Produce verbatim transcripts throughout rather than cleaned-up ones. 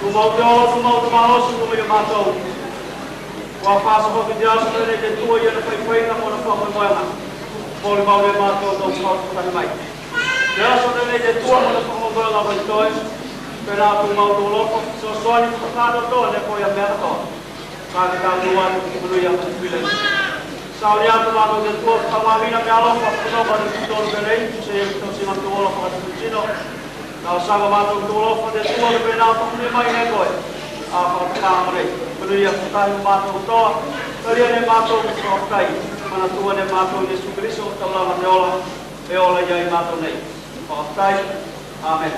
Tumau te ola, tumau te malosi, tumau i a matou. Ko fakasoa foki te aso tenei te Atua i ana faifaiga mo ana fakamoemoega. Molimau i a matou tou fakamoemoega mai. Te aso tenei te Atua mo ana fakamoemoega mai toe. Penā tumau tou alofa, fesoasoani fakatoatoa ne koe a mea katoa. Ka ke tatou atu ki te manuia o te Atua. Sauni atu matou te Atua, fakamavina mea alofa, fakanova atu ki totonu tenei, se ia ki totonu o te ola fakatino. Talosaga matou ki te alofa o te Atua, ke penā fakamanuia mai ne koe. A fakatokaaga nei, manuia fakatahi mo matou katoa, talia ne matou ko fakafetai, manatua ne matou Iesu Keliso, taulaga ne ola, e ola i a matou nei. Fakafetai. Amen.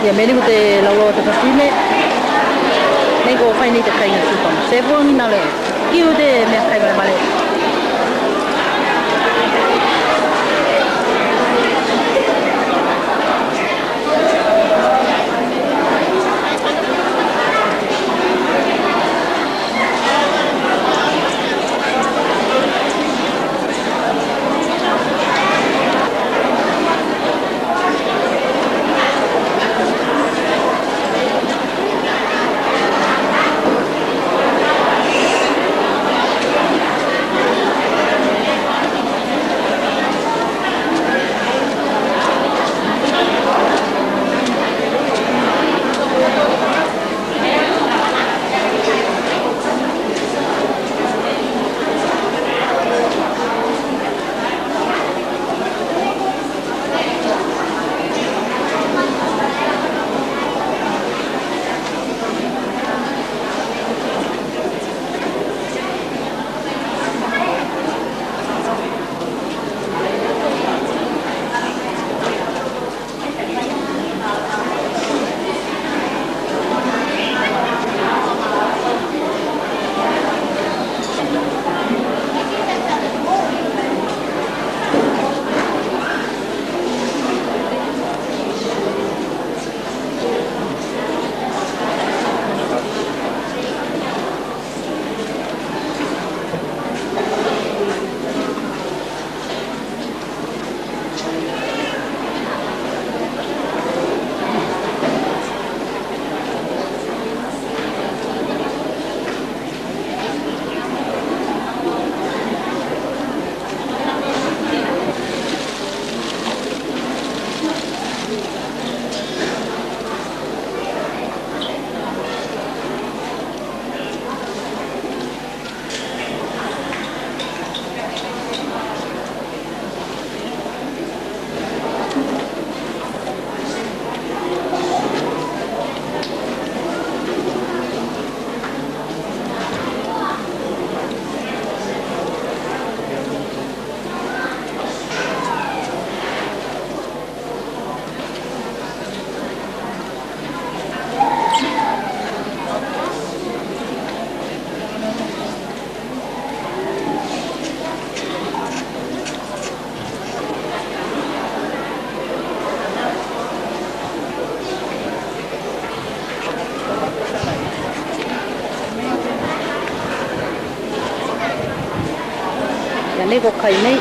Ia, mea nei ko te laulau o te fafine. Nei ko fai nei te kaiga Supa. Sefuagina le. Kiu te mea kai valemale. Ia nei ko kai nei,